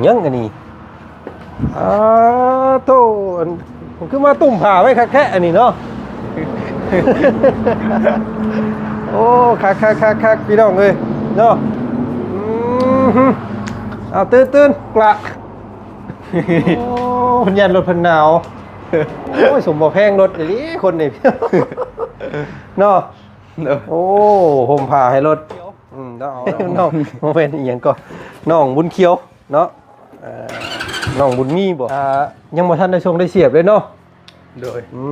ຫຍັງອັນນີ້? ອ້າໂທ້ ອັນ ຄືມາຕຸ້ມຜ້າໄວ້ຄັກແທ້ອັນນີ້ເນາະ. ໂອ້ ຄັກໆໆໆ ພີ່ນ້ອງເອີຍເນາະ. ອືມ ເອົາ ຕື່ນໆ ກະ ໂອ້ ເພິ່ນຢ້ານລົດເພິ່ນໜາວ. ໂອ້ຍ ສົມບໍ່ແພງລົດອີ່ຫຼີຄົນນີ້ເນາະ. ໂອ້ ຫົ່ມຜ້າໃຫ້ລົດ. ອືມ ເນາະ ເອົາ ນ້ອງ ບໍ່ແມ່ນອີ່ຫຍັງກໍ ນ້ອງບຸນຂຽວເນາະ. ເອີ ນ້ອງບຸນມີບໍ? ອ່າ ຍັງບໍ່ທັນໄດ້ຊົງໄດ້ສຽບເລີຍເນາະ. ໂດຍ ອື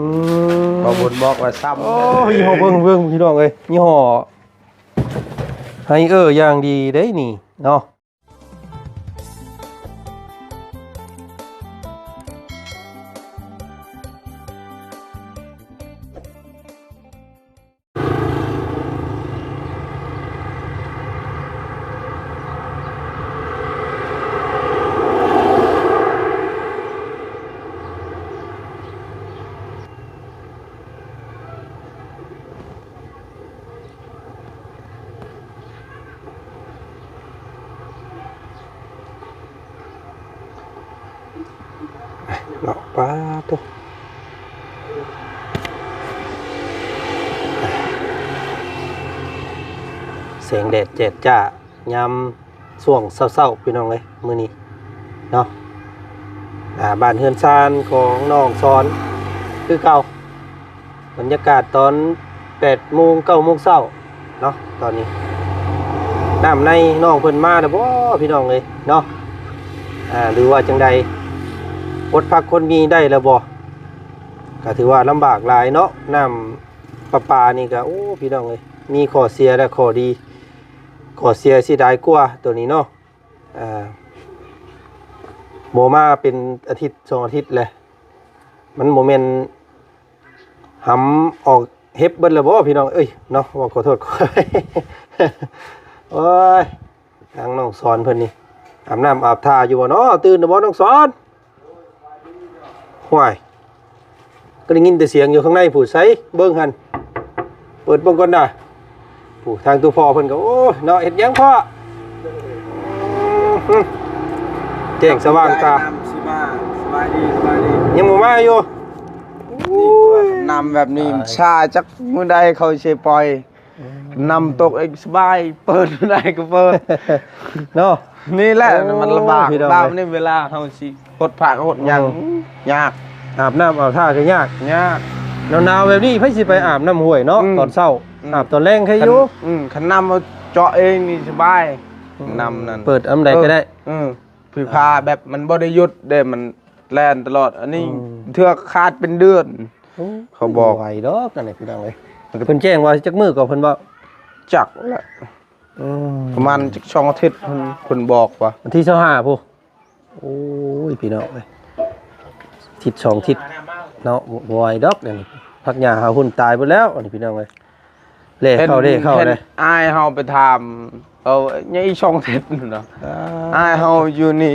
ມ ບໍ່ບຸນບອກວ່າຊ້ຳ. ໂອ້ ຍີ່ຫໍ້ ເບິ່ງ ເບິ່ງ ພີ່ນ້ອງເອີຍ ຍີ່ຫໍ້ໄຮເອີຢ່າງດີເດ້ນີ້ເນາະ. ເນາະ ປາໂທ້ ແສງແດດແຈດຈ້າຍາມ ຊ່ວງເຊົ້າໆ ພີ່ນ້ອງເອີຍ ມື້ນີ້ເນາະ. ອ່າ ບ້ານເຮືອນຊານຂອງນ້ອງສອນຄືເກົ່າ ບັນຍາກາດຕອນແປດໂມງ ເກົ້າໂມງເຊົ້າເນາະ. ຕອນນີ້ນ້ຳໃນນ້ອງເພິ່ນມາແລ້ວບໍ່ ພີ່ນ້ອງເອີຍເນາະ? ອ່າ ຫຼືວ່າຈັ່ງໃດ ອົດພັກຄົນມີໄດ້ແລ້ວບໍ່? ກໍຖືວ່າລຳບາກຫຼາຍເນາະ ນ້ຳປະປານີ້ກໍ ໂອ້ ພີ່ນ້ອງເອີຍ ມີຂໍ້ເສຍ ແລະ ຂໍ້ດີ. ຂໍ້ເສຍເສຍດາຍກວ່າໂຕນີ້ເນາະ. ອ່າ ບໍ່ມາເປັນອາທິດສອງອາທິດແລ້ວ ມັນບໍ່ແມ່ນຫຳອອກເຫັບເບິດແລ້ວບໍ່ ພີ່ນ້ອງເອີຍເນາະ? ເວົ້າຂໍໂທດ ໂອ້ຍ ທາງນ້ອງສອນເພິ່ນນີ້ ອາບນ້ຳອາບທ່າຢູ່ບໍ່ເນາະ? ຕື່ນແລ້ວບໍ່ນ້ອງສອນ? ຫ້ວຍ ກໍໄດ້ຍິນແຕ່ສຽງຢູ່ຂ້າງໃນພຸ້ນ. ໃສ ເບິ່ງຫັ້ນ ເປີດເບິ່ງກ່ອນນະ. ຜູ້ ທາງຕູ້ພໍ່ເພິ່ນກໍ ໂອ້ຍ ເນາະ ເຮັດຫຍັງພໍ່? ແຈ້ງສະຫວ່າງຕາ. ຊິມາ ສະບາຍດີ ສະບາຍດີ. ຍັງບໍ່ມາຢູ່? ນີ້ ໂອ້ຍ ນ້ຳແບບນີ້ ຕາຍ ຊາ ຈັກມື້ໃດເຂົາຊິປ່ອຍ. ອືມ ນ້ຳຕົກເອງສະບາຍ ເປີດໄດ້ກໍເປີດເນາະ. ນີ້ແຫຼະ ໂອ້ ມັນລຳບາກ ພີ່ນ້ອງ ລາວນີ້ ເວລາເຮົາຊິຫົດພະຫົດຫຍັງ ອືມ ຍາກ. ອາບນ້ຳອາບທ່າກໍຍາກ ຍາກ. ໜາວໆແບບນີ້ໃຜຊິໄປອາບນ້ຳຫ້ວຍເນາະ ອືມ ຕອນເຊົ້າ ອືມ ອາບຕອນແລງໃຄຢູ່. ຄັນ ອືມ ຄັນນ້ຳເຮົາເຈາະເອງນີ້ສະບາຍ ອືມ ນ້ຳນັ້ນ ເປີດອັນໃດກໍໄດ້ ເອີ ອືມ ໄຟຟ້າແບບມັນບໍ່ໄດ້ຢຸດເດ້ ມັນ ແລ່ນຕະຫຼອດ ອັນນີ້ ອືມ ເທື່ອຂາດເປັນເດືອນ. ໂອ້ ເຂົາບອກ ບໍ່ໄຫວດອກ ອັນນີ້ພີ່ນ້ອງເອີຍ. ເພິ່ນແຈ້ງວ່າຈັກມື້ກໍເພິ່ນເວົ້າ? ຈັກແຫຼະ ອືມ ປະມານຈັກສອງອາທິດ ເພິ່ນ ເພິ່ນບອກວ່າ ວັນທີຊາວຫ້າພຸ້ນ. ໂອ້ຍ ພີ່ນ້ອງເອີຍ ທິດສອງທິດເນາະ ບໍ່ ບໍ່ໄຫວດອກ ອັນນີ້ ຜັກຫຍ້າຫາຫຸ່ນຕາຍເບິດແລ້ວ ອັນນີ້ ພີ່ນ້ອງເອີຍ. ເລເຂົ້າ ເລເຂົ້າ ເຫັນ ເລີຍ ອ້າຍເຮົາໄປຖາມ ເອົາ ຍັງອີກສອງທິດເນາະ. ອ່າ ອ້າຍເຮົາຢູ່ນີ້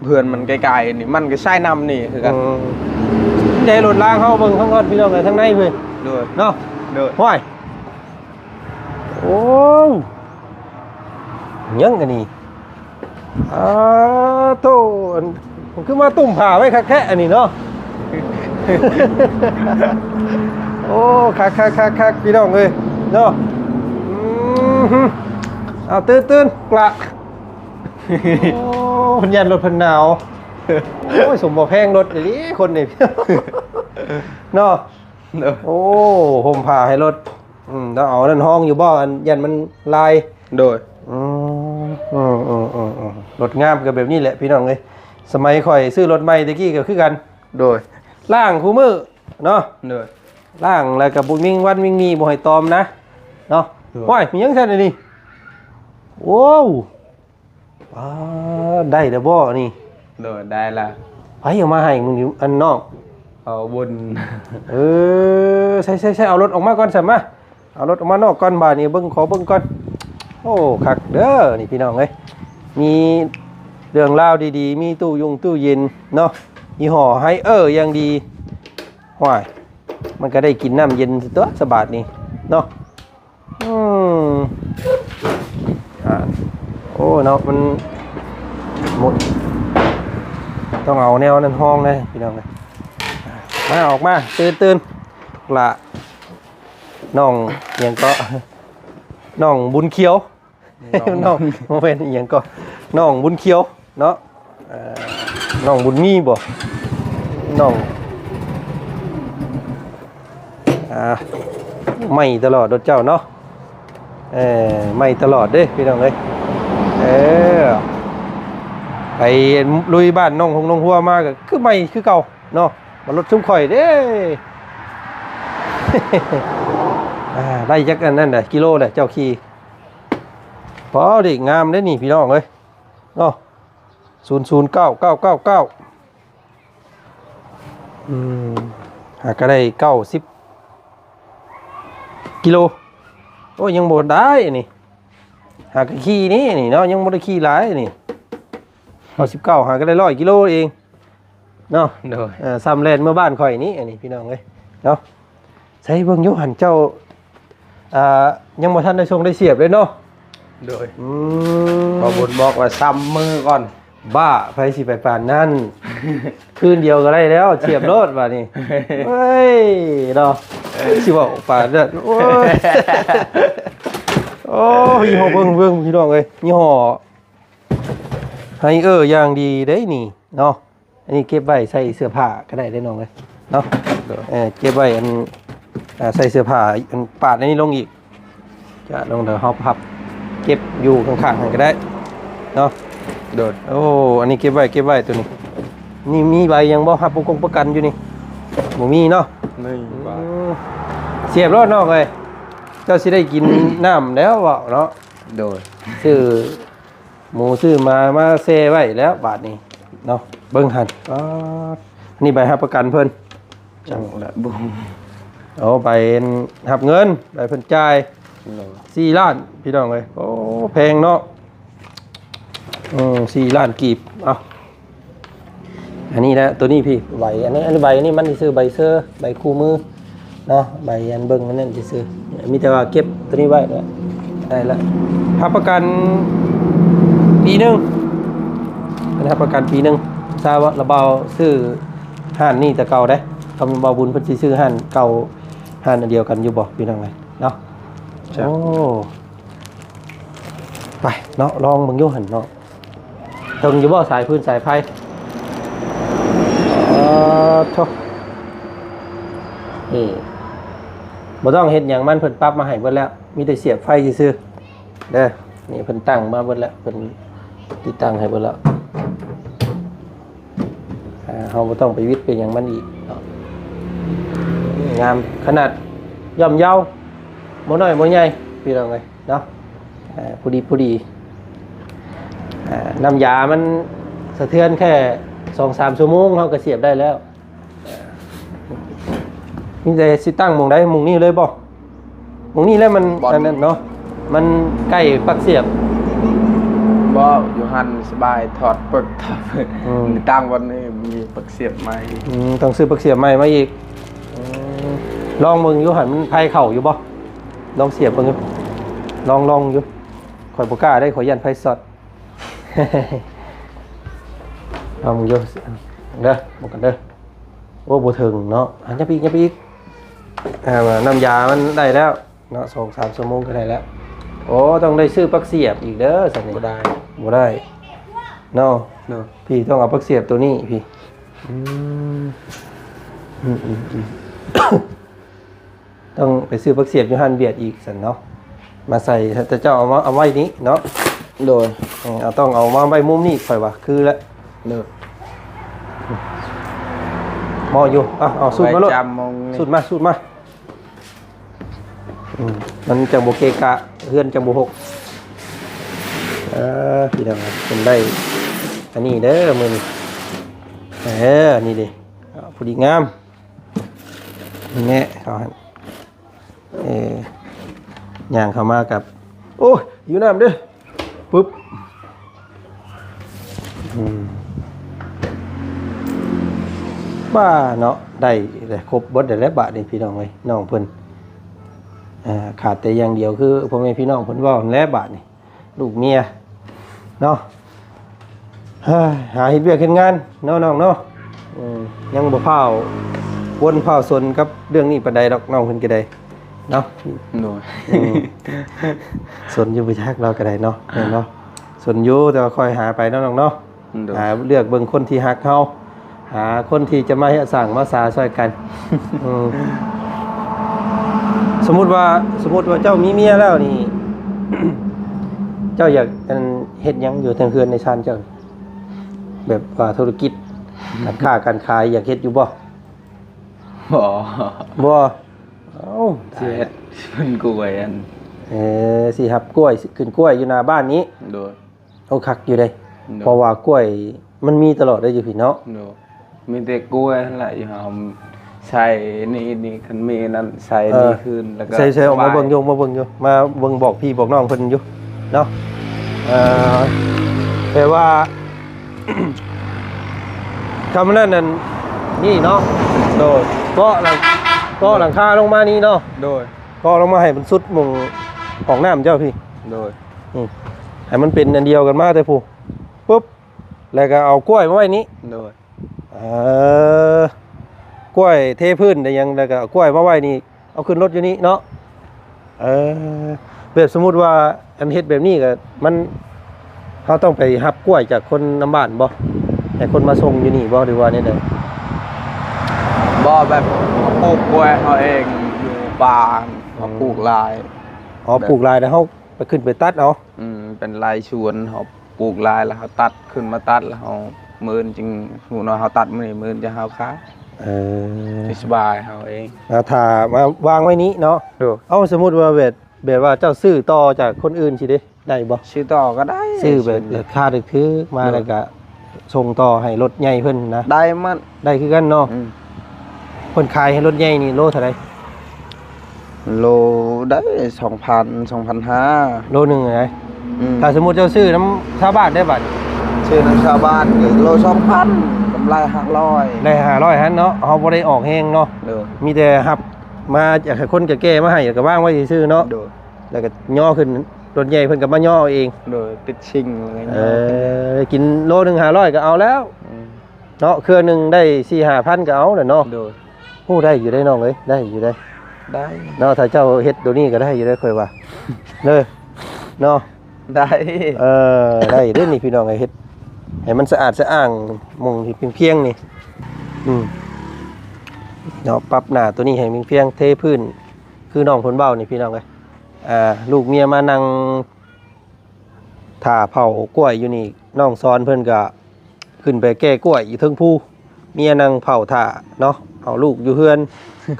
ເພື່ອນມັນໃກ້ໆນີ້ ມັນກໍໃຊ້ນ້ຳນີ້ຄືກັນ. ອືມ ເດ້ ລົດລາງເຮົາເບິ່ງທາງກ່ອນ ພີ່ນ້ອງເອີຍ ທາງໃນເພິ່ນ. ໂດຍ ເນາະ ໂດຍ. ຫ້ວຍ ໂອ້ ຫຍັງອັນນີ້? ອ້າໂທ້ ອັນ ຄືມາຕຸ້ມຜ້າໄວ້ຄັກແທ້ອັນນີ້ເນາະ. ໂອ້ ຄັກໆໆໆ ພີ່ນ້ອງເອີຍເນາະ. ອືມ ເອົາ ຕື່ນໆ ກະ ໂອ້ ເພິ່ນຢ້ານລົດເພິ່ນໜາວ. ໂອ້ຍ ສົມບໍ່ແພງລົດອີ່ຫຼີຄົນນີ້ເນາະ. ໂອ້ ຫົ່ມຜ້າໃຫ້ລົດ. ອືມ ແລ້ວເອົາອັນນັ້ນຮອງຢູ່ບໍ່? ອັນ ຢ້ານມັນລາຍ. ໂດຍ ອືມ ອືມ ລົດງາມກໍແບບນີ້ແຫຼະ ພີ່ນ້ອງເອີຍ. ສະໄໝຂ້ອຍຊື້ລົດໃໝ່ແຕ່ກີ້ກໍຄືກັນ. ໂດຍ ລ້າງຄູ່ມື້ເນາະ. ໂດຍ ລ້າງແລ້ວກໍບໍ່ມີວັນມີມີ ບໍ່ໃຫ້ຕອມນະເນາະ. ໂດຍ ໂອ້ຍ ມີຫຍັງຊັ້ນອັນນີ້? ໂອ້ ອ່າ ໄດ້ແລ້ວບໍ່ນີ້? ໂດຍ ໄດ້ລະ. ໃຜເອົາມາໃຫ້ມື້ນີ້ ອັນນ້ອງ? ເອົາບຸນ. ເອີ ໃສ່ໆໆ ເອົາລົດອອກມາກ່ອນຊັ້ນ ມາ ເອົາລົດອອກມານອກກ່ອນ ບາດນີ້ເບິ່ງ ຂໍເບິ່ງກ່ອນ. ໂອ້ ຄັກເດີນີ້ ພີ່ນ້ອງເອີຍ ມີເລື່ອງລາວດີໆ ມີຕູ້ຍົງຕູ້ເຢັນເນາະ ຍີ່ຫໍ້ໄຮເອີຢ່າງດີ. ຫ້ວຍ ມັນກໍໄດ້ກິນນ້ຳເຢັນຕົວະ ສະບາດນີ້ເນາະ. ອືມ ອ່າ ໂອ້ ເນາະ ມັນໝົດ ຕ້ອງເອົາແນວນັ້ນຮອງເດ້ພີ່ນ້ອງເອີຍ. ມາ ອອກມາ ຕື່ນໆ ລະ ນ້ອງຫຍັງເກາະ ນ້ອງບຸນຂຽວ ນ້ອງ ນ້ອງ ບໍ່ແມ່ນອີ່ຫຍັງເກາະ ນ້ອງບຸນຂຽວເນາະ. ເອີ ນ້ອງບຸນມີບໍ່ ນ້ອງ ອ່າ ໃໝ່ຕະຫຼອດໂດດເຈົ້າເນາະ. ເອີ ໃໝ່ຕະຫຼອດເດ້ພີ່ນ້ອງເອີຍ. ເອີ ໄປລຸຍບ້ານນ້ອງຫົງນ້ອງຫົວມາກໍຄືໃໝ່ຄືເກົ່າເນາະ. ມາລົດຊຸມຂ້ອຍເດ້. ອ່າ ໄດ້ຈັກອັນນັ້ນແຫຼະ ກິໂລແຫຼະເຈົ້າຂີ່. ພໍເລກງາມເດ້ນີ້ພີ່ນ້ອງເອີຍເນາະ. ສູນສູນເກົ້າເກົ້າເກົ້າເກົ້າ ອືມ ຫາກໍໄດ້ເກົ້າສິບກິໂລ. ໂອ້ຍ ຍັງບໍ່ໄດ້ນີ້ ຫາກໍຂີ່ນີ້ນີ້ເນາະ ຍັງບໍ່ໄດ້ຂີ່ຫຼາຍນີ້. ເກົ້າສິບເກົ້າ ຫາກໍໄດ້ຮ້ອຍກິໂລເອງເນາະ. ໂດຍ ເອີ ສ່ຳແລ່ນເມືອບ້ານຂ້ອຍນີ້ ອັນນີ້ພີ່ນ້ອງເອີຍເນາະ. ໃສເບິ່ງຢູ່ຫັ້ນ ເຈົ້າ ອ່າ ຍັງບໍ່ທັນໄດ້ສົ່ງໄດ້ສຽບເລີຍເນາະ. ໂດຍ ອືມ ພໍ່ບຸນບອກວ່າສ່ຳມືກ່ອນ. ບ້າ ໃຜຊິໄປປານນັ້ນ ຄືນດຽວກໍໄດ້ແລ້ວ ສຽບໂລດບາດນີ້. ເອີຍ ເນາະ ຊິເວົ້າປານນັ້ນ. ໂອ້ຍ ໂອ້ ຍີ່ຫໍ້ ເບິ່ງ ເບິ່ງພີ່ນ້ອງເອີຍ ຍີ່ຫໍ້ ໄຮເອີ ຢ່າງດີເດ້ນີ້ເນາະ. ອັນນີ້ເກັບໄວ້ໃສ່ເສື້ອຜ້າກໍໄດ້ເດ້ນ້ອງເອີຍເນາະ. ໂດຍ ເອີ ເກັບໄວ້ອັນ ອ່າ ໃສ່ເສື້ອຜ້າ ອັນປາດອັນນີ້ລົງອີກ ຈະລົງ ດຽວເຮົາພັບເກັບຢູ່ຂ້າງໆຫັ້ນກໍໄດ້ເນາະ. ໂດຍ ໂອ້ ອັນນີ້ເກັບໄວ້ ເກັບໄວ້ໂຕນີ້. ນີ້ມີໃບຫຍັງບໍ່ ຮັບປະກົງປະກັນຢູ່ນີ້? ບໍ່ມີເນາະ. ນີ້ ອືມ ສຽບໂລດນ້ອງເອີຍ ເຈົ້າຊິໄດ້ກິນນ້ຳແລ້ວເວົ້າເນາະ. ໂດຍ ຊື້ ໝູຊື້ໝາມາແຊ່ໄວ້ແລ້ວບາດນີ້ເນາະ. ເບິ່ງຫັ້ນ ປາດ ອັນນີ້ໃບຮັບປະກັນເພິ່ນ. ຈັງລະ ບໍ່ ເອົາໃບຮັບເງິນ ໃບເພິ່ນຈ່າຍ. ໂດຍ ສີ່ລ້ານ ພີ່ນ້ອງເອີຍ. ໂອ້ ແພງເນາະ. ເອີ ສີ່ລ້ານກີບ. ເອົາ ອັນນີ້ແຫຼະ ໂຕນີ້ພີ່ ໃບ ອັນນີ້ ອັນໃບນີ້ມັນຊິຊື້ໃບເຊີ ໃບຄູ່ມືເນາະ ໃບອັນເບິ່ງອັນນັ້ນຊື່ໆ. ມີແຕ່ວ່າເກັບໂຕນີ້ໄວ້ ໄດ້ລະ ຮັບປະກັນປີໜຶ່ງ ເພິ່ນຮັບປະກັນປີໜຶ່ງ. ຊາວລະບ່າວຊື້ຮ້ານນີ້ແຕ່ເກົ່າເດ້. ຄຳບ່າວບຸນເພິ່ນຊິຊື້ຮ້ານເກົ່າ ຮ້ານອັນດຽວກັນຢູ່ບໍ່ ພີ່ນ້ອງເອີຍເນາະ? ໂອ້ ໄປເນາະ ລອງເບິ່ງຢູ່ຫັ້ນເນາະ. ເຖິງຢູ່ບໍ່ສາຍຟືນສາຍໄຟ? ເອີ ໂທ້ ນີ້ບໍ່ຕ້ອງເຮັດຫຍັງມັນ ເພິ່ນປັບມາໃຫ້ເບິດແລ້ວ ມີແຕ່ສຽບໄຟຊື່ໆເດີ. ນີ້ເພິ່ນຕັ້ງມາເບິດແລ້ວ ເພິ່ນຕິດຕັ້ງໃຫ້ເບິດແລ້ວ. ອ່າ ເຮົາບໍ່ຕ້ອງໄປຫວິດໄປຫຍັງມັນອີກເນາະ. ງາມຂະໜາດ ຍ່ອມເຍົາ ບໍ່ນ້ອຍບໍ່ໃຫຍ່ ພີ່ນ້ອງເອີຍເນາະ. ອ່າ ພໍດີ ພໍດີ. ອ່າ ນ້ຳຢາມັນສະເທືອນແຄ່ສອງສາມຊົ່ວໂມງ ເຮົາກໍສຽບໄດ້ແລ້ວ. ມີແຕ່ຊິຕັ້ງໝ່ອງໃດ? ໝ່ອງນີ້ເລີຍບໍ່? ໝ່ອງນີ້ແຫຼະ ມັນ ອັນນັ້ນເນາະ ມັນໃກ້ປາກສຽບ. ບໍ່ ຢູ່ຫັ້ນສະບາຍ ຖອດປຶກ ຖອດປຶກ. ອືມ ຕັ້ງວັນນີ້ມີປາກສຽບໃໝ່. ອືມ ຕ້ອງຊື້ປາກສຽບໃໝ່ມາອີກ. ອືມ ລອງເບິ່ງຢູ່ຫັ້ນ ມັນໄຟເຂົ້າຢູ່ບໍ່? ລອງສຽບເບິ່ງຢູ່ ລອງ ລອງຢູ່. ຂ້ອຍບໍ່ກ້າເດ້ ຂ້ອຍຢ້ານໄຟຊັອດ. ລອງເບິ່ງຢູ່ເດີ ເບິ່ງກັນເດີ. ໂອ້ ບໍ່ເຖິງເນາະ. ອ່ະ ຫຍັບໄປອີກ ຫຍັບໄປອີກ. ອ່າ ນ້ຳຢາມັນໄດ້ແລ້ວເນາະ ສອງສາມຊົ່ວໂມງກໍໄດ້ແລ້ວ. ໂອ້ ຕ້ອງໄດ້ຊື້ປາກສຽບອີກເດີຊັ້ນນີ້. ບໍ່ໄດ້ ບໍ່ໄດ້ເນາະ. ເນາະ ພີ່ຕ້ອງເອົາປາກສຽບໂຕນີ້ພີ່. ອືມ ອືມໆໆ ຕ້ອງໄປຊື້ຜັກສຽບຢູ່ຮ້ານວຽດອີກຊັ້ນເນາະ ມາໃສ່. ແຕ່ເຈົ້າເອົາມາ ເອົາໄວ້ນີ້ເນາະ. ໂດຍ ເອີ ເອົາ ຕ້ອງເອົາມາໄວ້ມຸມນີ້ ຂ້ອຍວ່າຄືແຫຼະ. ໂດຍ ເໝາະຢູ່. ເອົາ ເອົາສູດມາໂລດ ສູດມາ ສູດມາ. ອືມ ມັນຈັ່ງບໍ່ເກະກະ ເຮືອນຈັ່ງບໍ່ຮົກ. ເອີ ພີ່ນ້ອງເອີຍ ເພິ່ນໄດ້ອັນນີ້ເດີມື້ນີ້. ເອີ ນີ້ເດ້ ພໍດີງາມ. ແນະ ເຂົ້າຫັ້ນ ເອີ ຍ່າງເຂົ້າມາກັບ ໂອ້ຍ ຫິວນ້ຳເດີ້. ປຶບ ອືມ ບ້າເນາະ ໄດ້ແຫຼະ ຄົບເບິດແລ້ວບາດນີ້ ພີ່ນ້ອງເອີຍ. ນ້ອງເພິ່ນ ອ່າ ຂາດແຕ່ຢ່າງດຽວ ຄືພໍ່ແມ່ພີ່ນ້ອງເພິ່ນເວົ້າຫັ້ນແຫຼະບາດນີ້. ລູກເມຍເນາະ. ເຮີ້ຍ ຫາເຮັດວຽກເຮັດງານເນາະນ້ອງເນາະ. ອືມ ຍັງບໍ່ພ້າວວົນພ້າວສົນກັບເລື່ອງນີ້ປານໃດດອກ ນ້ອງເພິ່ນກໍໄດ້ເນາະ. ໂດຍ ອືມ ສົນຢູ່ບໍ່ຈັກ ລາວກໍໄດ້ເນາະ ແມ່ນບໍ່? ສົນຢູ່ ແຕ່ວ່າຄ່ອຍຫາໄປເນາະນ້ອງເນາະ. ໂດຍ ຫາເລືອກເບິ່ງຄົນທີ່ຮັກເຮົາ ຫາຄົນທີ່ຈະມາສ້າງມາສາຊ່ອຍກັນ. ອືມ ສົມມຸດວ່າ ສົມມຸດວ່າເຈົ້າມີເມຍແລ້ວນີ້ ເຈົ້າຢາກ ອັນ ເຮັດຫຍັງຢູ່ທາງເຮືອນໃນຊານເຈົ້າ? ແບບວ່າທຸລະກິດ ການຄ້າການຂາຍ ຢາກເຮັດຢູ່ບໍ່? ບໍ່ ບໍ່. ເອົ້າ ຊິເຮັດເປັນກ້ວຍ ອັນ ເອີ ຊິຮັບກ້ວຍ ຊິຂຶ້ນກ້ວຍຢູ່ໜ້າບ້ານນີ້. ໂດຍ ໂອ້ ຄັກຢູ່ເດ້. ໂດຍ ເພາະວ່າກ້ວຍມັນມີຕະຫຼອດເດ້ຢູ່ພີ້ເນາະ. ໂດຍ ມີແຕ່ກ້ວຍຫັ້ນແຫຼະ ຢູ່ເຮົາໃສ່ນີ້ ນີ້ ຄັນມີນັ້ນໃສ່ ເອີ ນີ້ຄືນ ແລ້ວກໍ ໃສ່ ໃສ່ອອກມາເບິ່ງຢູ່ ມາເບິ່ງຢູ່ ມາເບິ່ງບອກພີ່ບອກນ້ອງເພິ່ນຢູ່ເນາະ. ເອີ ແປວ່າ ຄຳນັ້ນນັ້ນ ນີ້ເນາະ. ໂດຍ ເກາະຫຼັງ ເກາະຫຼັງຄາລົງມານີ້ເນາະ. ໂດຍ ເກາະລົງມາໃຫ້ມັນສຸດໝ່ອງຫ້ອງນ້ຳເຈົ້າພີ້. ໂດຍ ອືມ ໃຫ້ມັນເປັນອັນດຽວກັນມາແຕ່ພຸ້ນ ປຶບ ແລ້ວກໍເອົາກ້ວຍມາໄວ້ນີ້. ໂດຍ ເອີ ກ້ວຍເທພື້ນໄດ້ຫຍັງ ແລ້ວກໍເອົາກ້ວຍມາໄວ້ນີ້ ເອົາຂຶ້ນລົດຢູ່ນີ້ເນາະ. ເອີ ແບບສົມມຸດວ່າ ອັນເຮັດແບບນີ້ກໍມັນ ເຮົາຕ້ອງໄປຮັບກ້ວຍຈາກຄົນນຳບ້ານບໍ່? ໃຫ້ຄົນມາສົ່ງຢູ່ນີ້ບໍ່ ຫຼືວ່າແນວໃດ? ບໍ່ ແບບເຮົາປູກກ້ວຍເຮົາເອງຢູ່ປ່າ ເຮົາ ອືມ ປູກຫຼາຍ. ອໍ ແບບ ປູກຫຼາຍແລ້ວເຮົາໄປ ຂຶ້ນໄປຕັດເອົາ. ອືມ ເປັນລາຍສວນ ເຮົາປູກຫຼາຍແລ້ວເຮົາຕັດ ຂຶ້ນມາຕັດແລ້ວເຮົາ ມື້ອື່ນຈຶ່ງ ສົມມຸດວ່າເຮົາຕັດມື້ນີ້ ມື້ອື່ນຈະເອົາຂາຍ. ເອີ ຊິສະບາຍເຮົາເອງ. ແລ້ວຖ້າມາວາງໄວ້ນີ້ເນາະ. ໂດຍ ເອົ້າ ສົມມຸດວ່າແບບ ແບບວ່າເຈົ້າຊື້ຕໍ່ຈາກຄົນອື່ນຊີ້ເດ້ ໄດ້ບໍ່? ຊື້ຕໍ່ກໍໄດ້ ຊື້ແບບລາຄາຖືກໆມາ. ໂດຍ ແລ້ວກໍສົ່ງຕໍ່ໃຫ້ລົດໃຫຍ່ເພິ່ນນະ. ໄດ້ໝົດ ໄດ້ຄືກັນເນາະ. ອືມ ເພິ່ນຂາຍໃຫ້ລົດໃຫຍ່ນີ້ໂລເທົ່າໃດ? ໂລໄດ້ສອງພັນ ສອງພັນຫ້າ ໂລໜຶ່ງນະ. ອືມ ຖ້າສົມມຸດເຈົ້າຊື້ນຳຊາວບ້ານໄດ້ບັດ? ຊື້ນຳຊາວບ້ານກໍໂລສອງພັນ ກຳໄລຫ້າຮ້ອຍ ໄດ້ຫ້າຮ້ອຍຫັ້ນເນາະ. ເຮົາບໍ່ໄດ້ອອກແຮງເນາະ. ໂດຍ ມີແຕ່ຮັບມາຈາກຄົນແກ່ໆມາໃຫ້ ແລ້ວກໍວາງໄວ້ຊື່ໆເນາະ. ໂດຍ ແລ້ວກໍຍໍຂຶ້ນລົດໃຫຍ່ ເພິ່ນກໍມາຍໍເອົາເອງ. ໂດຍ ຕິດຊິງ ເອີ ກິນໂລໜຶ່ງຫ້າຮ້ອຍກໍເອົາແລ້ວ. ອືມ ເນາະ ເຄືອໜຶ່ງໄດ້ສີ່ຫ້າພັນກໍເອົາແຫຼະເນາະ. ໂດຍ ໂອ້ ໄດ້ຢູ່ເດ້ນ້ອງເອີຍ ໄດ້ຢູ່ເດ້. ໄດ້ເນາະ ຖ້າເຈົ້າເຮັດໂຕນີ້ກໍໄດ້ຢູ່ເດ້ ຂ້ອຍວ່າເດີເນາະ. ໄດ້ ເອີ ໄດ້ເດ້ນີ້ພີ່ນ້ອງເອີຍ ເຮັດໃຫ້ມັນສະອາດສະອ້າງ ໝ່ອງທີ່ພຽງໆນີ້. ອືມ ເນາະ ປັບໜ້າໂຕນີ້ໃຫ້ພຽງໆ ເທພື້ນ ຄືນ້ອງເພິ່ນເວົ້ານີ້ພີ່ນ້ອງເອີຍ. ອ່າ ລູກເມຍມານັ່ງຖ້າເຜົາກ້ວຍຢູ່ນີ້ ນ້ອງສອນເພິ່ນກໍຂຶ້ນໄປແກ່ກ້ວຍຢູ່ເທິງພູ ເມຍນັ່ງເຝົ້າຖ້າເນາະ ເອົາລູກຢູ່ເຮືອນ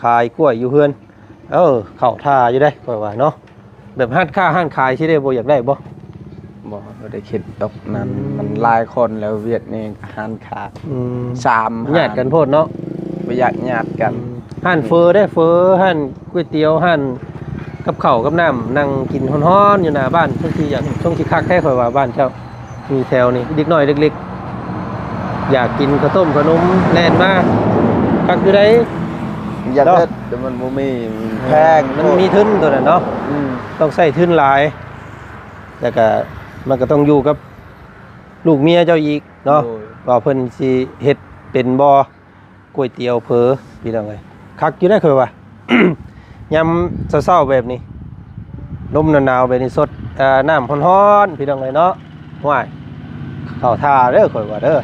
ຂາຍກ້ວຍຢູ່ເຮືອນ. ເອີ ເຂົ້າທ່າຢູ່ເດ້ ຂ້ອຍວ່າເນາະ. ແບບຮ້ານຄ້າຮ້ານຂາຍຊິໄດ້ບໍ່ ຢາກໄດ້ບໍ່? ບໍ່ ບໍ່ໄດ້ຄິດດອກນັ້ນ. ອືມ ມັນຫຼາຍຄົນແລ້ວ ວຽກນີ້ຮ້ານຄ້າ. ອືມ ສາມ ຍາດກັນໂພດເນາະ ບໍ່ຢາກຍາດກັນ. ອືມ ຮ້ານເຝີເດ້ ເຝີ ຮ້ານ ກ໋ວຍຕຽວ ຮ້ານກັບເຂົ້າກັບນ້ຳ ນັ່ງກິນຮ້ອນໆຢູ່ໜ້າບ້ານ ຊົງຊິຢາກ ຊົງຊິຄັກແທ້ ຂ້ອຍວ່າບ້ານເຈົ້າຢູ່ແຖວນີ້ ເດັກນ້ອຍເລັກໆ ຢາກກິນເຂົ້າຕົ້ມຂະໜົມແລ່ນມາ ຄັກຢູ່ໃດ. ຢາກເຮັດ ເນາະ ແຕ່ມັນບໍ່ມີ ມັນແພງ ເອີ ມັນມີທຶນໂຕນັ້ນເນາະ. ອືມ ຕ້ອງໃຊ້ທຶນຫຼາຍ ແລ້ວກະມັນກໍຕ້ອງຢູ່ກັບລູກເມຍເຈົ້າອີກເນາະ ໂດຍ ວ່າເພິ່ນຊິເຮັດເປັນບໍ່. ກ໋ວຍຕຽວເຝີ ພີ່ນ້ອງເອີຍ ຄັກຢູ່ເດ້ຂ້ອຍວ່າ. ຍາມເຊົ້າໆແບບນີ້ ລົມໜາວໆແບບນີ້ ສົດ ເອີ ນ້ຳຮ້ອນໆ ພີ່ນ້ອງເອີຍເນາະ. ຫ້ວຍ ເຂົ້າທ່າເດີ ຂ້ອຍວ່າເດີ.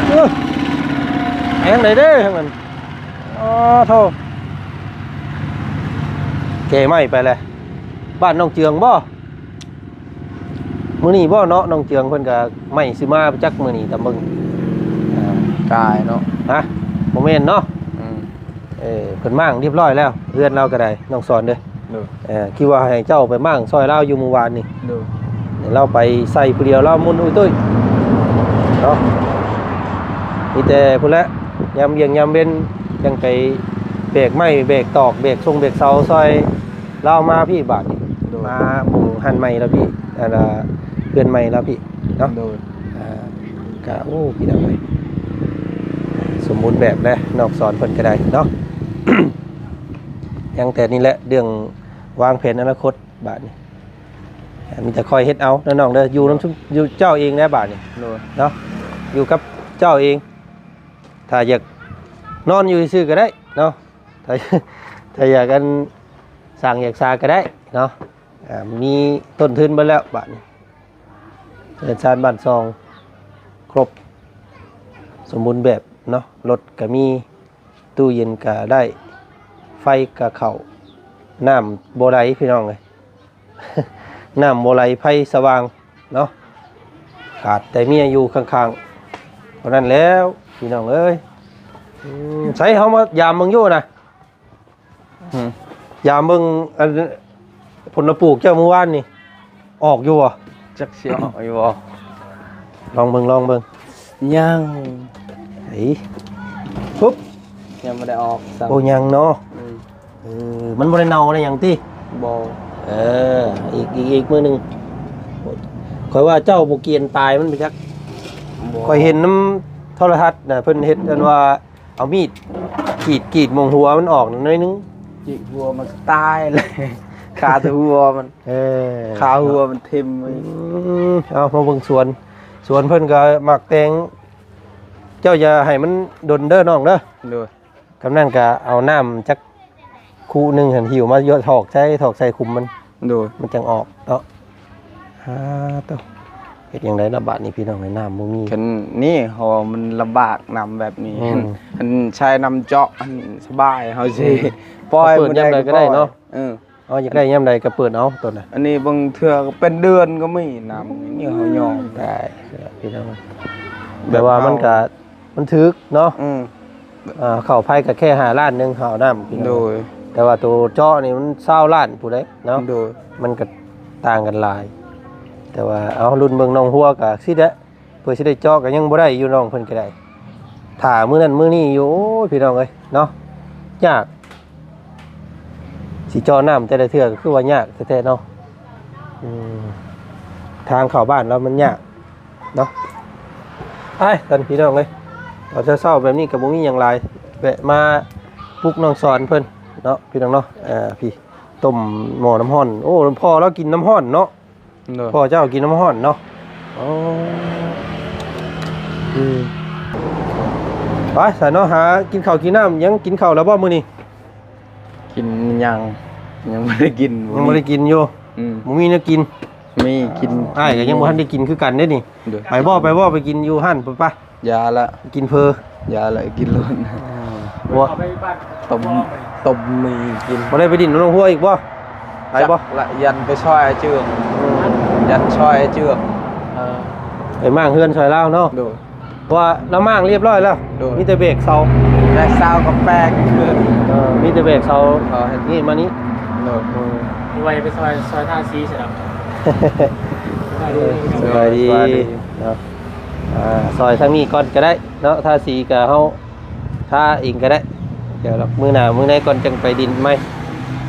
ເອີ ໄປທາງໃດເດີທາງນັ້ນ? ອໍ ໂທ້ ແກ່ໄມ້ໄປແລ້ວ. ບ້ານນ້ອງເຈືອງບໍ່? ມື້ນີ້ບໍ່ເນາະ ນ້ອງເຈືອງເພິ່ນກະໄມ້ຊິມາຈັກມື້ນີ້ ຕາເບິ່ງ ອ່າ ກາຍເນາະ. ຮະ? ບໍ່ແມ່ນເນາະ. ອືມ ເອີ ເພິ່ນມ້າງຮຽບຮ້ອຍແລ້ວ ເຮືອນລາວກໍໄດ້ ນ້ອງສອນເດີ. ໂດຍ ເອີ ທີ່ວ່າໃຫ້ເຈົ້າໄປມ້າງຊ່ອຍລາວຢູ່ມື້ວານນີ້. ໂດຍ ໃຫ້ລາວໄປໃສ່ຜູ້ດຽວ ລາວໝຸ່ນອຸ້ຍຕຸ້ຍເນາະ. ມີແຕ່ພຸ້ນແຫຼະ ຍາມວຽກຍາມເວັນ ຈັ່ງໄປແບກໄມ້ແບກຕອກ ແບກຊົງແບກເສົາຊ່ອຍ ລາວມາພີ້ບາດນີ້. ໂດຍ ມາໝູ່ຫັ້ນໃໝ່ລາວພີ້ ອັນນ່າ ເຮືອນໃໝ່ລາວພີ້ເນາະ. ໂດຍ ອ່າ ກະ ໂອ້ ພີ່ນ້ອງເອີຍ ສົມບູນແບບແຫຼະ ນ້ອງສອນເພິ່ນກໍໄດ້ເນາະ. ຍັງແຕ່ນີ້ແຫຼະ ເລື່ອງວາງແຜນອະນາຄົດບາດນີ້ ມີແຕ່ຄອຍເຮັດເອົາເດີນ້ອງເດີ ຢູ່ນຳຊຸມ ຢູ່ເຈົ້າເອງແຫຼະບາດນີ້ ໂດຍ ເນາະ ຢູ່ກັບເຈົ້າເອງ. ຖ້າຢາກນອນຢູ່ຊື່ໆກໍໄດ້ເນາະ ຖ້າ ຖ້າຢາກອັນສ້າງຢາກສາກໍໄດ້ເນາະ. ອ່າ ມີຕົ້ນທຶນເບິດແລ້ວບາດນີ້ ເຮືອນຊານບ້ານຊ່ອງ ຄົບສົມບູນແບບເນາະ ລົດກໍມີ ຕູ້ເຢັນກໍໄດ້ ໄຟກໍເຂົ້າ ນ້ຳບໍ່ໄຫຼພີ່ນ້ອງເອີຍ ນ້ຳບໍ່ໄຫຼ ໄຟສະຫວ່າງເນາະ ຂາດແຕ່ເມຍຢູ່ຂ້າງໆ ເທົ່ານັ້ນແລ້ວພີ່ນ້ອງເອີຍ. ອືມ ໃສ ເຮົາມາຢາມເບິ່ງຢູ່ນະ ອືມ ຢາມເບິ່ງອັນ ຜົນລະປູກເຈົ້າມື້ວານນີ້ ອອກຢູ່ບໍ່? ຈັກຊິອອກຢູ່ບໍ່? ລອງເບິ່ງ ລອງເບິ່ງ. ຍັງ ເອີຍ ປຶບ ຍັງບໍ່ໄດ້ອອກຊ້ຳ. ໂອ້ ຍັງເນາະ. ອືມ ເອີ ມັນບໍ່ໄດ້ເນົ່າໄດ້ຫຍັງຕິ? ບໍ່. ເອີ ອີກ ອີກ ອີກມື້ໜຶ່ງ. ຂ້ອຍວ່າເຈົ້າບໍ່ກຽນຕາຍມັນໄປຈັກ. ບໍ່. ຂ້ອຍເຫັນນຳໂທລະທັດນະ ເພິ່ນເຮັດອັນວ່າ ເອົາມີດກຣີດ ກຣີດໝ່ອງຫົວມັນອອກໜ້ອຍໜຶ່ງ ກຣີດຫົວມັນຕາຍເລີຍ ຄາແຕ່ຫົວມັນ. ເອີ ຄາຫົວມັນຖິ້ມ. ອືມ ເອົາ ມາເບິ່ງສວນ ສວນເພິ່ນກໍໝາກແຕງ ເຈົ້າຢ່າໃຫ້ມັນດົນເດີນ້ອງເດີ. ໂດຍ. ກຳນັ້ນກໍເອົານ້ຳຈັກ ຄຸໜຶ່ງຫັ້ນ ຫິ້ວມາຢອດຖອກໃສ່ ຖອກໃສ່ຂຸມມັນ. ໂດຍ. ມັນຈັ່ງອອກເນາະ. ອາ ໂຕ ເຮັດຈັ່ງໃດລະບາດນີ້ພີ່ນ້ອງເອີຍ ນ້ຳບໍ່ມີ. ຄັນນີ້ ເຮົາວ່າມັນລຳບາກນ້ຳແບບນີ້. ອືມ ອັນໃຊ້ນ້ຳເຈາະ ອັນສະບາຍ ເຮົາຊິ ອືມ ປ່ອຍ ເຮົາເປີດຍາມໃດກໍໄດ້ເນາະ. ເອີ ເຮົາຢາກໄດ້ຍາມໃດກໍເປີດເອົາໂຕນະ. ອັນນີ້ບາງເທື່ອກໍເປັນເດືອນກໍມີ ນ້ຳນີ້ເຮົາຍອມ. ໄດ້ພີ່ນ້ອງ ແບບ ແຕ່ວ່າມັນກໍ ມັນຖືກເນາະ. ອືມ ອ່າ ເຂົ້າໄຟກໍແຄ່ຫ້າລ້ານໜຶ່ງ ເຂົ້ານ້ຳພີ່ນ້ອງ. ໂດຍ. ແຕ່ວ່າໂຕເຈາະນີ້ມັນຊາວລ້ານພຸ້ນເດ້ເນາະ. ໂດຍ. ມັນກໍຕ່າງກັນຫຼາຍ ແຕ່ວ່າ ເອົາ ລຸ້ນເບິ່ງນ້ອງຫົວກໍຊິໄດ້ ເພື່ອຊິໄດ້ເຈາະກໍຍັງບໍ່ໄດ້ຢູ່ ນ້ອງເພິ່ນກໍໄດ້ ຖ້າມື້ນັ້ນມື້ນີ້ຢູ່. ໂອ້ຍ ພີ່ນ້ອງເອີຍເນາະ ຍາກ ຊິເຈາະນ້ຳແຕ່ລະເທື່ອກໍຄືວ່າຍາກແທ້ໆເນາະ. ອືມ ທາງເຂົ້າບ້ານລາວມັນຍາກ ເນາະ. ໄປກັນພີ່ນ້ອງເອີຍ ຕອນເຊົ້າໆແບບນີ້ກໍບໍ່ມີຫຍັງຫຼາຍ ແວະມາປຸກນ້ອງສອນເພິ່ນເນາະ ພີ່ນ້ອງເນາະ. ອ່າ ພີ່ ຕົ້ມໝໍ້ນ້ຳຮ້ອນ. ໂອ້ ພໍ່ລາວກິນນ້ຳຮ້ອນເນາະ. ໂດຍ. ພໍ່ເຈົ້າກິນນ້ຳຮ້ອນເນາະ. ອໍ ອືມ ໄປຊະເນາະ ຫາກິນເຂົ້າກິນນ້ຳ. ຍັງກິນເຂົ້າແລ້ວບໍ່ມື້ນີ້? ກິນຍັງ ຍັງບໍ່ໄດ້ກິນ. ຍັງບໍ່ໄດ້ກິນຢູ່. ອືມ ບໍ່ມີແນວກິນ. ມີກິນ ອ້າຍກໍຍັງບໍ່ທັນໄດ້ກິນຄືກັນເດ້ນີ້. ໂດຍ. ໄປບໍ່ ໄປບໍ່ ໄປກິນຢູ່ຮ້ານພຸ້ນປະ. ຢ່າລະ ກິນເຝີ ຢ່າລະ ກິນໂລດ. ອືມ ບໍ່ ຕົ້ມ ຕົ້ມໝີ່ກິນ. ບໍ່ໄດ້ໄປດິນນ້ອງຫົວອີກບໍ່? ໄປບໍ່? ຈັກລະ ຢ້ານໄປຊ່ອຍອ້າຍເຈືອກ. ອືມ ຢ້ານຊ່ອຍອ້າຍເຈືອກ. ເອີ ໄປມ້າງເຮືອນຊ່ອຍລາວເນາະ. ໂດຍ. ເພາະວ່າລາວມ້າງຮຽບຮ້ອຍແລ້ວ. ໂດຍ. ມີແຕ່ແບກເສົາ ແບກເສົາກັບແປກເຮືອນ. ເອີ ມີແຕ່ແບກເສົາ ເອີ ນີ້ມານີ້. ໂດຍ. ອືມ ໄວໄປຊ່ອຍ ຊ່ອຍທາສີຊະດອກ. ສະບາຍດີ ສະບາຍດີ ສະບາຍດີເນາະ. ອ່າ ຊ່ອຍທາງນີ້ກ່ອນກໍໄດ້ເນາະ ທາສີກໍເຮົາທາເອງກໍໄດ້. ດຽວລະ ມື້ໜ້າມື້ໃນກ່ອນຈັ່ງໄປດິນໃໝ່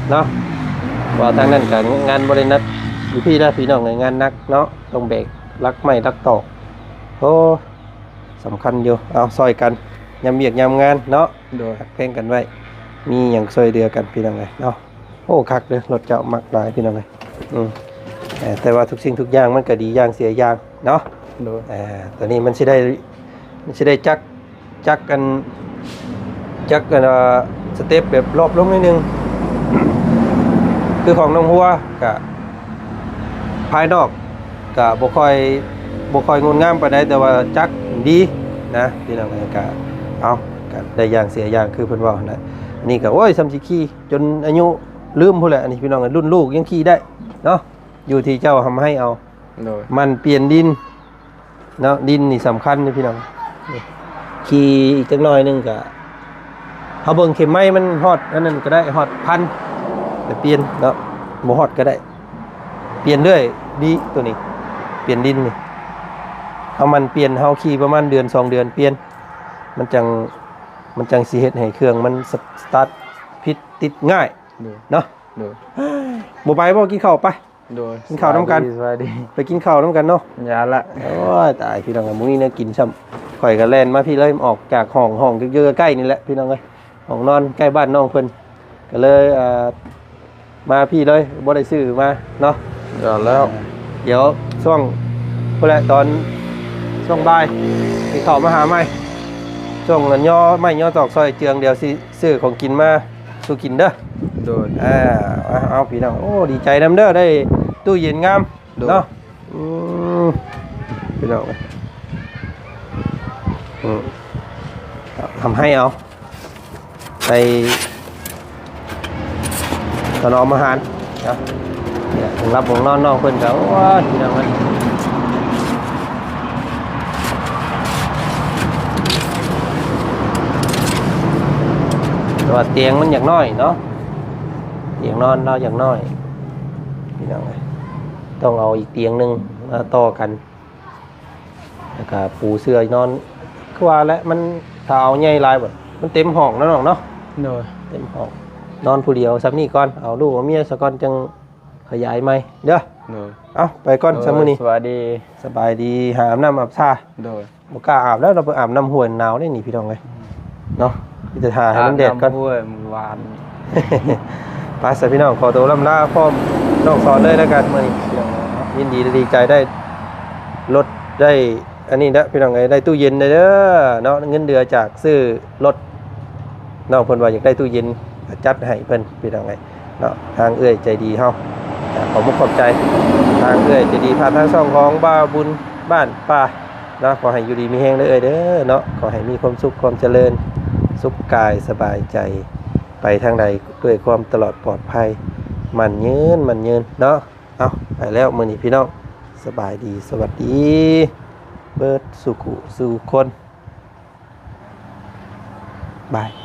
ເນາະ. ເພາະວ່າທາງນັ້ນກໍງານບໍ່ໄດ້ໜັກຢູ່ພີ້ນະ ພີ່ນ້ອງເອີຍ ງານໜັກເນາະ ຕ້ອງແບກຫຼັກໄມ້ຫຼັກຕອກ. ໂອ້ ສຳຄັນຢູ່ ເອົາ ຊ່ອຍກັນຍາມວຽກຍາມງານເນາະ. ໂດຍ. ຮັກແພງກັນໄວ້ ມີຫຍັງຊ່ວຍເຫຼືອກັນ ພີ່ນ້ອງເອີຍເນາະ. ໂອ້ ຄັກເດີ ລົດເຈົ້າມັກຫຼາຍ ພີ່ນ້ອງເອີຍ. ອືມ ເອີ ແຕ່ວ່າທຸກສິ່ງທຸກຢ່າງມັນກໍດີຢ່າງເສຍຢ່າງເນາະ. ໂດຍ. ເອີ ຕົວນີ້ມັນຊິໄດ້ ມັນຊິໄດ້ຈັກ ຈັກອັນ ຈັກອັນ ສະເຕັບແບບລອບລົງໜ້ອຍໜຶ່ງ ຄືຂອງນ້ອງຫົວກະ ພາຍນອກກະບໍ່ຄ່ອຍ ບໍ່ຄ່ອຍງົດງາມປານໃດ ແຕ່ວ່າຈັກດີນະ ພີ່ນ້ອງເອີຍ. ກະ ເອົາ ກະໄດ້ຢ່າງເສຍຢ່າງ ຄືເພິ່ນເວົ້າຫັ້ນແຫຼະ. ອັນນີ້ກະ ໂອ້ຍ ສ່ຳຊິຂີ່ຈົນອາຍຸລືມພຸ້ນແຫຼະ. ອັນນີ້ ພີ່ນ້ອງເອີຍ ລຸ້ນລູກຍັງຂີ່ໄດ້ເນາະ ຢູ່ທີ່ເຈົ້າຮ່ຳໃຫ້ເອົາ. ໂດຍ. ໝັ່ນປ່ຽນດິນ ເນາະ ດິນນີ້ສຳຄັນເດ້ພີ່ນ້ອງ. ຂີ່ອີກຈັກໜ້ອຍໜຶ່ງກະ ເຮົາເບິ່ງເຂັມໄມ້ມັນຮອດອັນນັ້ນກໍໄດ້ ຮອດພັນ ແລ້ວປ່ຽນເນາະ. ບໍ່ຮອດກໍໄດ້ ປ່ຽນເລື້ອຍດີ ໂຕນີ້ ປ່ຽນດິນນີ້. ເຮົາໝັ່ນປ່ຽນ ເຮົາຂີ່ປະມານເດືອນສອງເດືອນປ່ຽນ ມັນຈັ່ງ ມັນຈັ່ງຊິເຮັດໃຫ້ເຄື່ອງມັນສະ ສະຕາດຜິດຕິດງ່າຍ. ໂດຍ. ເນາະ. ໂດຍ. ບໍ່ໄປບໍ່ ກິນເຂົ້າໄປ. ໂດຍ. ກິນເຂົ້ານຳກັນ. ສະບາຍດີ ສະບາຍດີ. ໄປກິນເຂົ້ານຳກັນເນາະ. ຢ່າລະ. ໂອ້ຍ ຕາຍ ພີ່ນ້ອງ ບໍ່ມີແນວກິນຊ້ຳ. ຂ້ອຍກໍແລ່ນມາພີ້ເລີຍ ອອກຈາກຫ້ອງ ຫ້ອງຢູ່ໃກ້ໆນີ້ແຫຼະ ພີ່ນ້ອງເອີຍ ຫ້ອງນອນໃກ້ບ້ານນ້ອງເພິ່ນ ກໍເລີຍ ເອີ ມາພີ້ເລີຍ ບໍ່ໄດ້ຊື້ມາເນາະ. ກໍແລ້ວ ດຽວຊ່ວງພຸ້ນແຫຼະ ຕອນຊ່ວງບ່າຍຊິເຂົ້າມາຫາໃໝ່ ຊ່ວງເງິນຍໍໄມ້ຍໍຕອກຊອຍເຈືອງ ດຽວຊິຊື້ຂອງກິນມາສູ່ກິນເດີ. ໂດຍ ອ່າ ເອົາ ເອົາ ພີ່ນ້ອງ ໂອ້ ດີໃຈນຳເດີ ໄດ້ຕູ້ເຢັນງາມ ໂດຍ ເນາະ. ອືມ ພີ່ນ້ອງ ອືມ ທຳໃຫ້ເອົາ ໄປຖະໜອມອາຫານນະ. ນີ້ແຫຼະ ຫ້ອງຫຼັບຫ້ອງນອນນ້ອງເພິ່ນກໍ ໂອ້ຍ ພີ່ນ້ອງເອີຍ ແຕ່ວ່າຕຽງມັນຢາກນ້ອຍເນາະ ຕຽງນອນລາວຢາກນ້ອຍ ພີ່ນ້ອງເອີຍ ຕ້ອງເອົາອີກຕຽງໜຶ່ງມາຕໍ່ກັນ ແລ້ວກະປູເສື່ອນອນ ຄືວ່າແຫຼະ ມັນ ຖ້າເອົາໃຫຍ່ຫຼາຍບັດ ມັນເຕັມຫ້ອງເນາະນ້ອງເນາະ. ໂດຍ ເຕັມຫ້ອງ ນອນຜູ້ດຽວສ່ຳນີ້ກ່ອນ ເອົາລູກເອົາເມຍສາກ່ອນ ຈັ່ງຂະຫຍາຍໃໝ່ເດີ. ໂດຍ ເອົາ ໄປກ່ອນ ໂດຍ ຊະມື້ນີ້ ສະບາຍດີ ສະບາຍດີ ຫາອາບນ້ຳອາບທ່າ. ໂດຍ ບໍ່ກ້າອາບແລ້ວ ເຮົາໄປອາບນ້ຳຫ້ວຍໜາວເດ້ນີ້ ພີ່ນ້ອງເອີຍ ເນາະ ມີແຕ່ຖ້າໃຫ້ມັນແດດກ່ອນ ອາບນ້ຳຫ້ວຍມື້ວານ. ໄປຊະພີ່ນ້ອງ ຂໍໂຕລ່ຳລາພ້ອມນ້ອງສອນເລີຍແລ້ວກັນມື້ນີ້ ພີ່ນ້ອງເອີຍ ຍິນດີ ດີໃຈໄດ້ລົດ ໄດ້ອັນນີ້ແຫຼະ ພີ່ນ້ອງເອີຍ ໄດ້ຕູ້ເຢັນເດີເນາະ ເງິນເດືອຈາກຊື້ລົດ ນ້ອງເພິ່ນວ່າຢາກໄດ້ຕູ້ເຢັນ ຈັດໃຫ້ເພິ່ນ ພີ່ນ້ອງເອີຍ ເນາະ ທາງເອື້ອຍໃຈດີເຮົາ ກໍຂໍມຸກຂອບໃຈທາງເອື້ອຍໃຈດີ ຜ່ານທາງຊ່ອງຂອງບ່າວບຸນບ້ານປ່າເນາະ. ຂໍໃຫ້ຢູ່ດີມີແຮງເດີເອື້ອຍເດີເນາະ ຂໍໃຫ້ມີຄວາມສຸກຄວາມຈະເລີນ ສຸກກາຍສະບາຍໃຈ ໄປທາງໃດດ້ວຍຄວາມຕະຫຼອດປອດໄພ ໝັ້ນຍືນ ໝັ້ນຍືນເນາະ. ເອົາ ໄປແລ້ວມື້ນີ້ພີ່ນ້ອງ ສະບາຍດີ ສະຫວັດດີ ເບິດສູ່ຜູ້ສູ່ຄົນ ບາຍ.